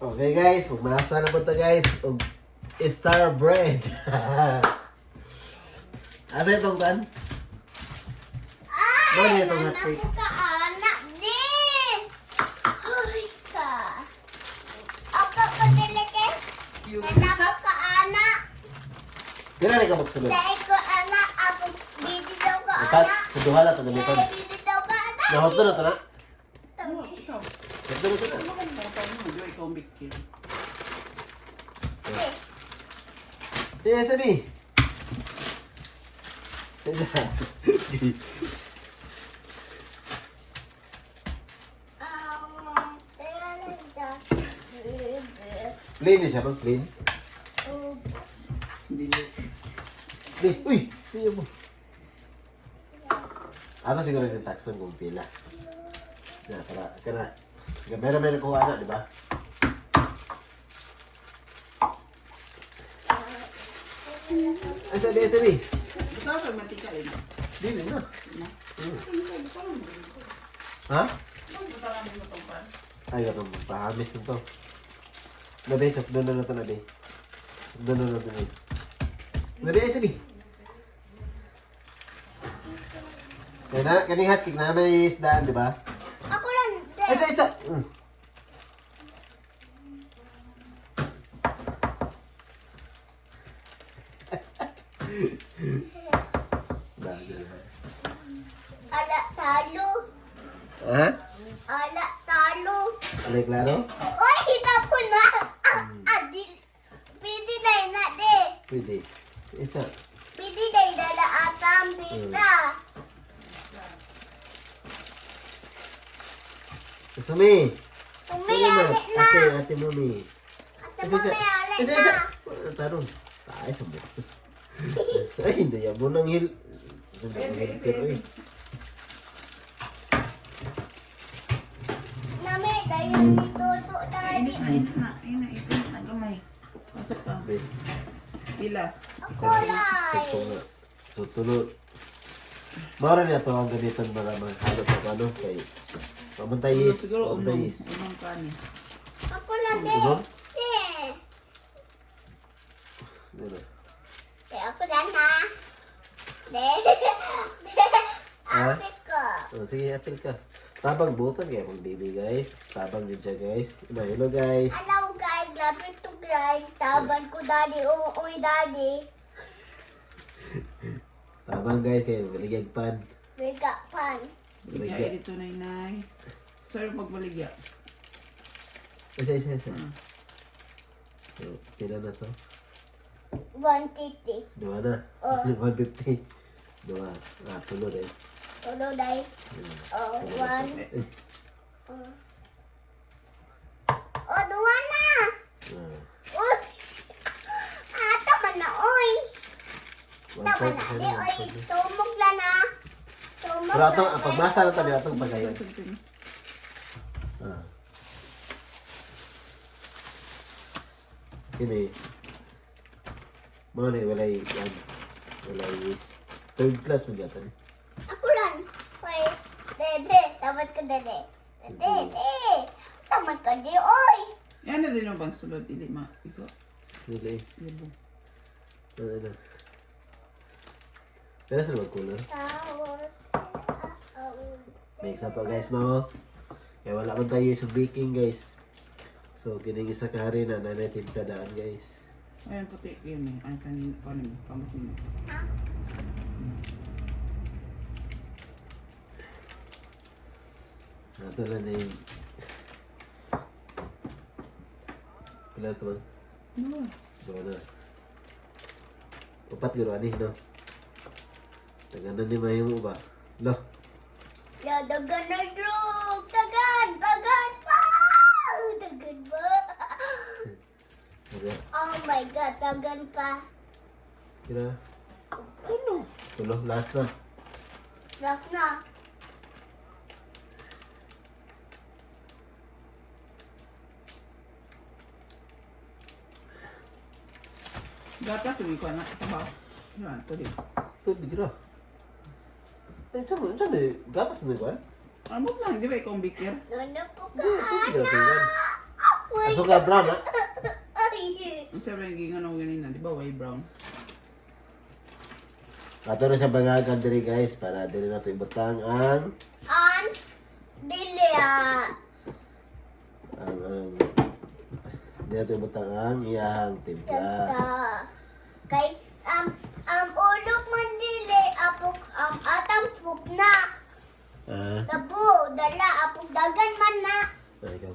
Okay guys, magmasa na po ta guys og star bread. Asa itong kan? Ay, Mao na itong hot anak cake. ko ka, anak di. Ay, ka. Ako ko dili kay. Anak ko ka, anak. Dira na ka magsulod. Dahil ko, anak. Ako, dito daw ka, Ikat, anak. sa duha na ito gamiton. Dahil dito daw ka, anak. Nahot na to na. Ano, ikaw? Hotdo na to na. Ano ka naman mo? Di ba ikaw ang bikir? Eh, sabi. Isa. Plain na siya, bang plain? Dili. Plain. Uy! Uy, mo. Ato siguro yung taxon kung pila. Na, para, kana. Meron meron kuha na, di ba? Ay, sabi, sabi. Basta ka mantika rin. Dili na. Na. Ha? Basta ka mo itong pan. Ay, gatong pahamis na to. Nabi, sukdo na na to, nabi. Sukdo na na to, nabi. Nabi, ay, sabi. Kaya na, kaning hotcake na may isdaan, di ba? Ako lang. Ay, isa, isa! Bagal. Ala, talo. Ha? Ala, talo. Alay, klaro? Uy, hita po na. Ah, ah, di, pwede na yun na, di. Pwede. Isa. Pwede na yun na atang pita. Sumi! Umi, Sumi na. ali na. Ate, ate mami. Ate, Isa, isa. mami, ali Isa, isa. na. Wala tanong. Ay, sabo. Ay, hindi. Yabo ng hil. Hindi ng hil. Pero eh. Nami, dahil ni Toto dali. Init na, init na. Init, init na gamay. Pasok pa. Be, Pila. Ako lang. sakto nga. So, tulo. Mara niya to ang gamitan para maghalo sa ano kay Pamuntay Tulo is. siguro Pamuntay unom. is. Unom kani. Ako lang, di. Unom? Di. Ano? Di, ako lang na. Di. Di. Ha? Apit ko. Oh, sige, apil ka. Tabang butan kaya pang baby guys. Tabang yun siya guys. Ina, hello guys. Alaw, guys, grabe to, guys. Taban ko, daddy. Uy, daddy. Tabang guys kaya baligyag pan. Biga pan. Baligya dito na inay. Sorry pagbaligya. Isa, isa, isa. So, pila na to? 150. Dua na. Oh. 150. Dua. Ah, tulo rin. Tulo, day. Oh, one. Eh. Oh. Oh, duwa na. Ah, Uy. Ah, tama na, oy. one Tama fourth, na, ano, di, one oy. fourth. Tumog na na. Tumog Pero atong, na. ang pagmasa na to, di atong pagayon. Ah. Kini. Mga ni walay yan. Walay is third class mo gatan. Ako lang. Oy. Dede, tamad ka, dede. Dede, dede. Tamad ka, di, oy. Yan na rin ang bang sulod. Dili ma. Ikaw. Sige. Libo. Ano na. Pero sa color. Tawag. Next na to guys no. Kaya wala man tayo sa baking guys. So kining isa ka hari na nanatin kadaan guys. Ayan puti. Yun eh. Ay kanin. Kanin. Kamot nimo. Nato na na yung pila to man? Ano? Dua na. Upat guro ani no. Taganan ni mahimo ba? Lo. Ya, dagan na drog. Dagan, dagan pa. Dagan pa. Aga. Oh my God, dagan pa. Kira na. Tulo. Tulo last na. Last na. Gatas yung ikaw na. Tabaw. Yan. Tuloy. Tubig ra. Eh, saan saan eh? Gatas na ba? Amot lang. Di ba ikaw ang bikir? Nono po ka, Hindi, tubig ra anak. tubig. Asuka brown ha? Ay. Ang sabi ng gingan ako ganina, di ba? Way brown. Ato na siya bangagan diri guys para diri na to ibutang ang An dili ah. ang diri na to ibutang ang iyang timpla. Ganda. Kay ulog man dili apok atampok na. Ah, Tabo dala apok dagan man na. ay ikaw.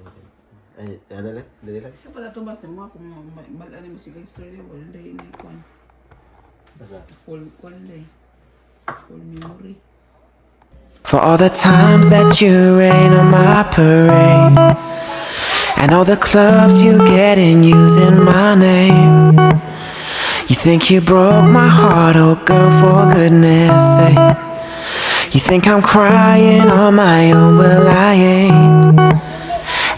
Ay, ano lang? Diri lang. Ito pala itong basta mo, kung balaan mo si gangster niya, wala dahil na ikuan. Basta. Full, kuan dahil. Full memory. For all the times that you rain on my parade, and all the clubs you get in using my name. You think you broke my heart, oh girl, for goodness sake. You think I'm crying on my own, well, I ain't.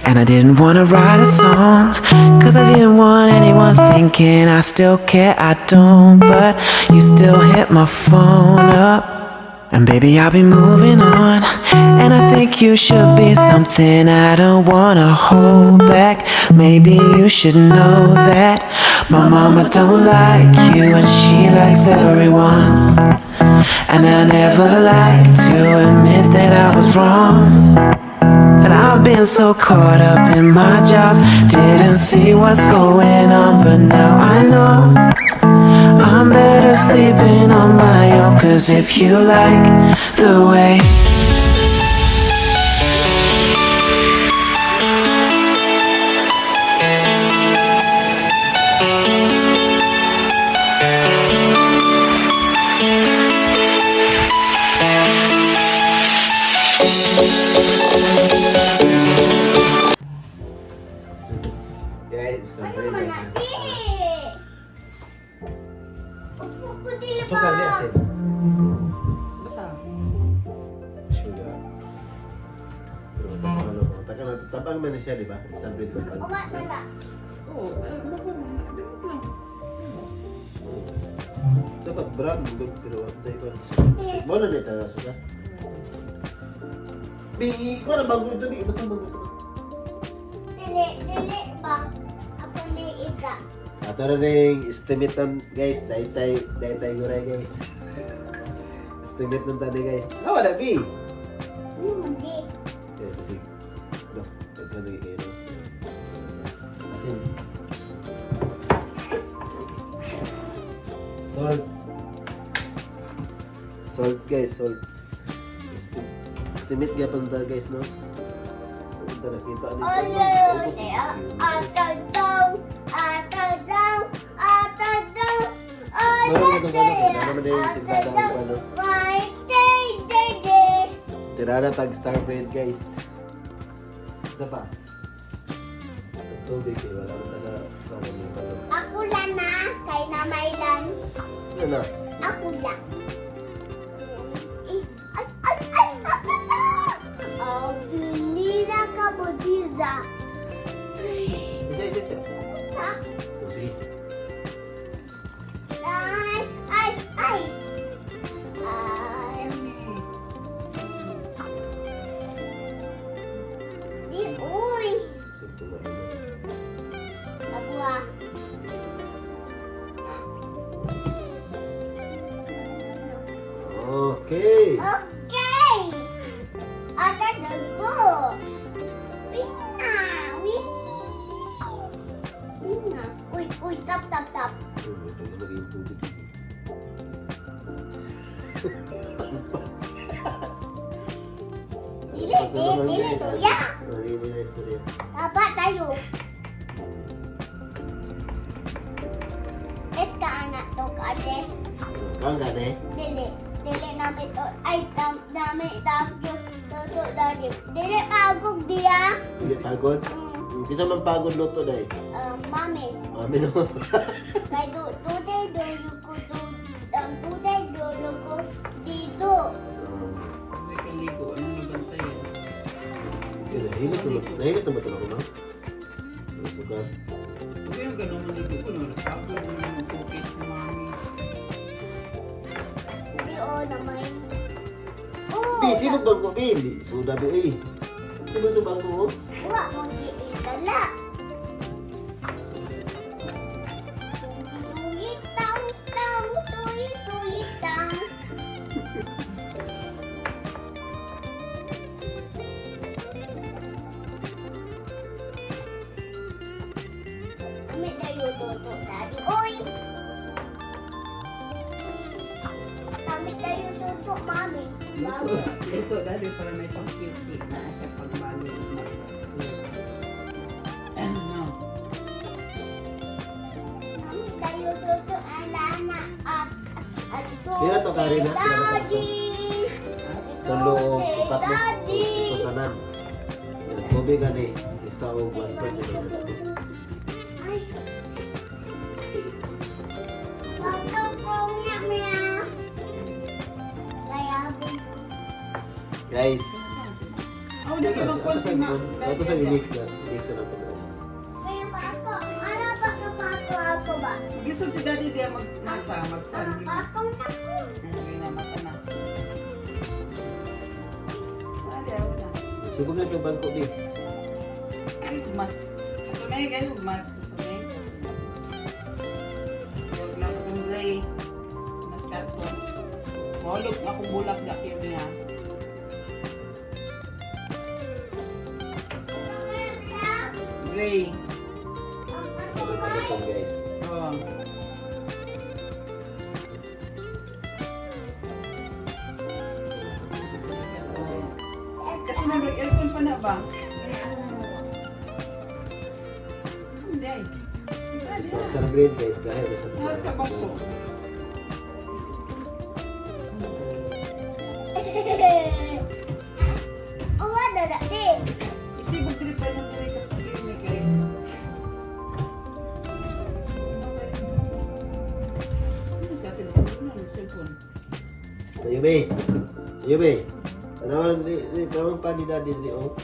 And I didn't wanna write a song, 'cause I didn't want anyone thinking I still care, I don't. But you still hit my phone up. And baby, I'll be moving on. And I think you should be something I don't wanna hold back. Maybe you should know that my mama don't like you, and she likes everyone. And I never like to admit that I was wrong. And I've been so caught up in my job, didn't see what's going on, but now I know I'm better sleeping on my own. 'Cause if you like the way Guys, Ano man na di? Upo ko dili ba? Suka ni asin. Basta. Sugar. Pero ano, taka na tabang man na siya, di ba? Isang bread tabang. Uma dala. Oo, eh, baka mo, damot lang. Dapat brown good pero dai ko. Mo na ni ta suka. Bi, ko na bago ito, bi, batang bago ito. Dili dili ba? Ako ni ita. Ato na ring estimate tam guys, dahil tayo guray guys. Estimate ng tani guys. Ah, wala bi. Hindi. Eh, kasi, no, nagkano kayo, no? Asin. Salt. Salt guys, salt. Estimate gyapon ta guys, no? Punta nakita ni Oye, atadaw, atadaw, atadaw. Oye, atadaw. Why day day day. Tirada tag star bread guys. Ito pa. Tubig eh, wala akong taga wala ni pala. Ako lang na, kay na mailan. Ano na? Ako lang. Eh, ay, ay, ay, kapata! Oh, dunila ka bodiza. Isa, isa, isa. Ha? Oh, sige. Ay, ay, ay. Ay, di, uy. Isip tumain na. Ako ah. Okay. Okay. Ata dago. Wina, win. Wina. Uy, uy, tap, tap, tap. Ito na magiging tubig. Dili, dili, dili, tuya. Oh, dili na istorya. Taba tayo. Et ka anak to kate. Kang gani? Dili, dili namin to. Ay, tam, dami, dami, toto, dali. Dili pagog diya. Hindi pagod? Kinsa man pagod luto day? Mami. Mami no. Kay do, today do you ko do, today do you ko dito. Hindi ka ligo, anong nabantay yan? Yun, nahilis na ba? Nahilis na ba ito ako, no? Ang sukar. Huwag kayong ganun, maligo ko no. Nagpagod mo ng cookies ni mami. Di o naman. Oo. Busy mo bangko, Bill. Suda, Bill. Eh. Sino ba ito bangko mo? Wa mo di idala. Kami tayo toto, Daddy. Uy! Kami tayo toto, Mami. Luto, luto dati para na ipang-cute na siya pag malo. No. Kami tayo toto, alana at at ito. Di na to, Karina? Di na to, Daddy. Tulo o Ito, upat mo. Daddy. Ito tanan. Yung tubig ani isa o 1 point na ito. Ay. Toto po nga niya. Kaya Guys, Oh, di ka magkuhan si Ma. Si Ito Daddy. sa i-mix na. Mix na natin. Kaya pa ako. Ano pa kapako ako ba? Gusto si Daddy diya magmasa, magkuhan. Ah, Ako na ko. Okay na, mata na. Ah, di, ako na. Subog na itong bangko, di. Ay, mas. Kasumay, kayo, mas. Kasumay. Huwag lang itong gray. Mas karton. Mahulog na akong bulak na kayo niya. Gray. Subog na ito, guys. Oh. Kasi may aircon pa na ba? Hindi. Hindi. Star bread, guys. Dahil sa Dahil ka bangko. Oh, ada tak deh? Isibog diri pa yung diri kasi may kay. Ano siya tinutulog na ng cellphone? Ayumi. Ayumi. Tanawan, di, di, tawang pa ni daddy, di, oh.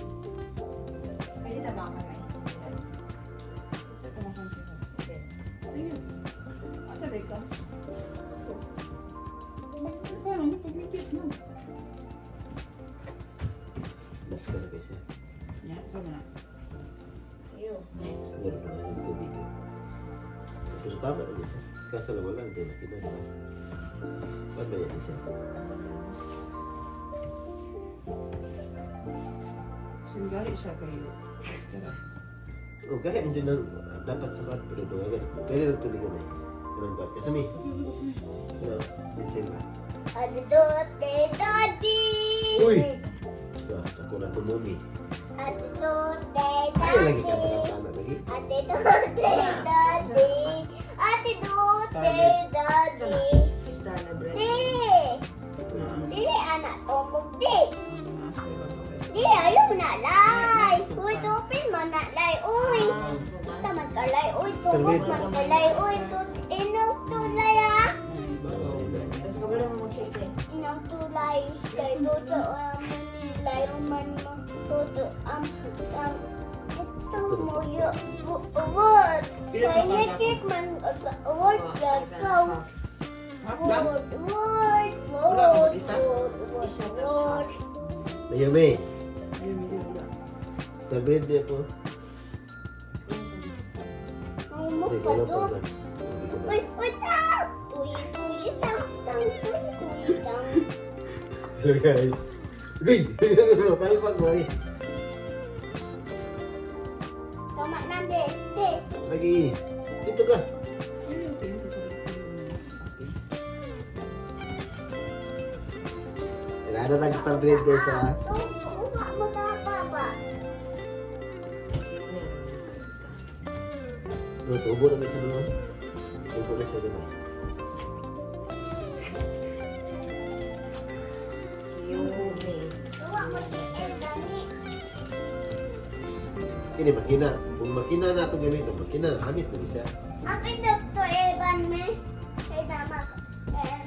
Pwede tama ka na. Siya tumakang siya. Ayun. Asa di ka? Paano? Pag-metis na. Mas ka na guys, eh. Yeah, so na. Iyo. Meron pa nga yung tubig, eh. Pero tama na guys, eh. Kaso lang wala, hindi makina, di ba? Paano ba yan, siya? Singgahi siya kay Esther. O, gaya hindi na dapat sa mat, pero doon agad. Pwede lang tuloy gamay. Ganun ba? Kasi may, ano, minsan ba? Ada dote daddy. Uy! Ah, ako na tumumi. Ada dote Ay, lagi ka daddy. pala lagi. Ada dote daddy. Ada dote daddy. Isda na bread. Di, di anak tomok di. Asa ba? Di ayo nak lai. Uy topin mana lai. Uy. Tamat kalai. Uy tomok man kalai. Uy tu inok tulai ah. Tapos ka ba mo mag-shake eh? Inok tulai. Kay tuto am nilay man mo tuto am am ito mo yo word. Pila ka Kay pa nekik man word kau. Half lang? Word word Wala ka word mag-isa? word word Isa tas word. Ayumi, Ayun, hindi wala. star bread di ako. Mo Hindi, pa wala to. pa ba? Uy, uy, tang! Tuy, tuy, tang, tang, tuy, tuy, tang. Hello guys. Uy! Palpak mo eh. Tama na, de. De. Lagi. Dito ka. Ayun, tingin sa sarili. Okay. Wala na tayong star bread guys ha. Uwa mo ta, papa. No, tubo na may sa mga. Tubo na siya gamay. Yumi. Uwa mo si El, dani. Kini makina. Kung makina na ito gamit, ang makina, hamis na siya. Ako ito to, Evan, me. Kay tama ko. Eh,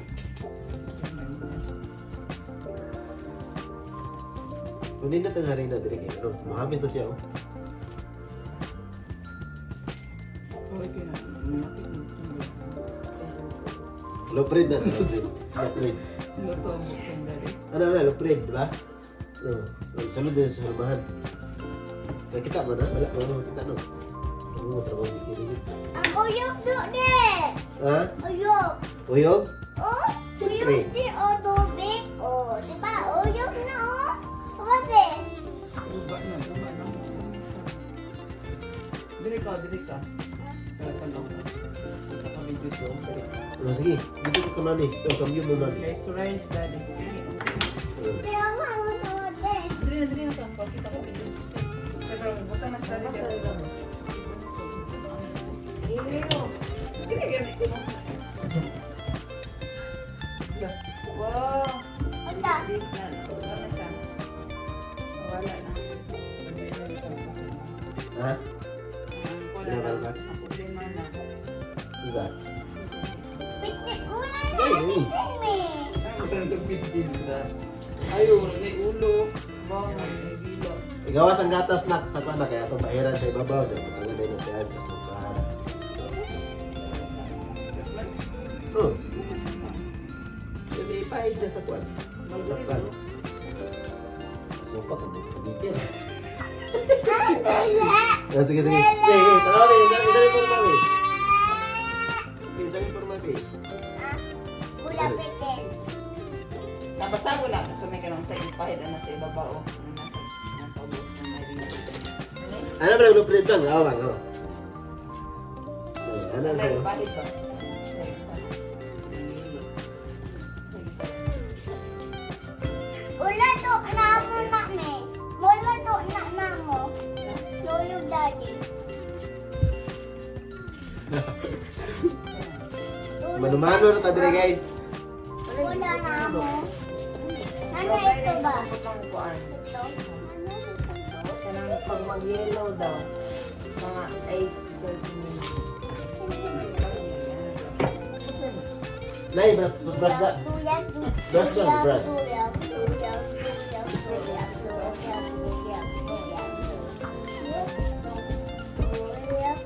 Kung hindi na itong harina, diri kayo. Ano, mahamis na siya oh. Okay na. Malapit na. Lopred na sa lopred. Lopred. Luto ang bukong dali. Ano na, lopred, di ba? No. Salud din sa salmahan. Kaya kita mo na? Wala, wala makita no. Ano mo trabaho ni Kiri? Ang uyok do, de. Ha? Uyok. Uyog? Oh, Siyempre. uyok di, o tubig. Oh, di ba? Uyok na, oh. Uwa, de. Guba na, guba na. Dili ka, dili ka. Tanaw ko. Kita kami dito. Oh, sige, dito ka mami. Oh, kambyo mo mami. Rice to rice, daddy. Oh. Kaya nga mo sa hotel. Dili na, dili na ka. Pakita ko video. Pero buta na siya Basta daddy. ikaw mo. Ew. Dili gani ko. Wow. Unta. Dili na. Wala na siya. Wala na. Ha? Wala na. Ang problema na. Unsa? Picnic una na Ay, uy. me. Ayaw, may ulo. Wow, may dila. Igawas ang gatas nak sa kuan na kaya atong bahiran sa ibabaw daw butangan din na siya kasukar. Oh. Sabi ipahid siya sa kuan. Sa kuan. Kasuka kung sa dikit. Ah, sige, sige. Hey, hey, tara, mami. Sorry, sorry for mami. Hey, sorry for mami. Ah, Ulapitin. Nabasa ko na. So may kanong sa ipahid na nasa ibabaw. Na Nasa, nasa ubos ng may dila. Ano ba ang blueprint bang? Ah, bang, oh. Oh, ano Sa sa'yo? ipahid ba? Sa isa. Sa isa. Ula to na mo na me. Wala to na na mo. Lolo daddy. Mano-mano na tayo guys. Wala na mo. Ano ito ba? Putang kuan. Ito? Ano ito? Kanang pag mag-yellow daw, mga 8 to 30 minutes. Nay, brush, brush na. Tulak, Brush lang, brush. tulak, tulak, tulak, tulak, tulak, tulak, tulak. Tulak,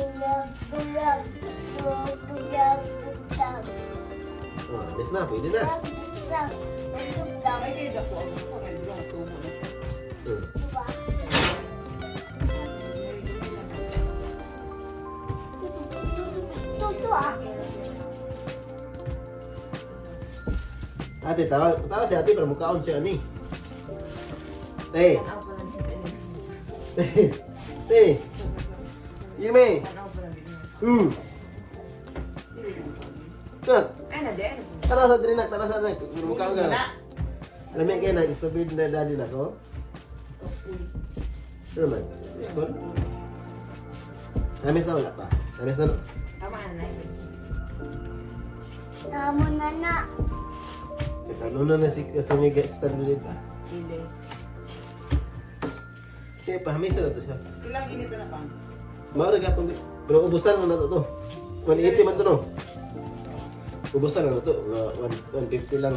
tulak, tulak, tulak, tulak, tulak. Oh, miss na, pwede na. Tulak, tulak, Ay, kayo dako. Ang gusto ko, kayo tumo na siya. Oh. tulak. Tutu ah. Ate, tawa, tawa si ate, pero mukhaon siya ni. Te, Tanaw pa lang dito. te, te. Yume. Tanaw pa lang dito. Nak, Ay na, di. Ay na. tara sa drinak, tara sa drinak. Pero mukhaon ka. Na. Alam mo kayo na, stupid na daddy na ko. Ano man? School? Namis na wala pa. Namis na no? Tama na, na. Tamo na na. Teka, ano na na si Kasumiga stupid ba? Dili. Kaya pahamisa na to siya. Ilang init na pang? Maura gapon. Pero ubusan mo na to to. 180 man to no. Ubusan na to. Mga 150 lang.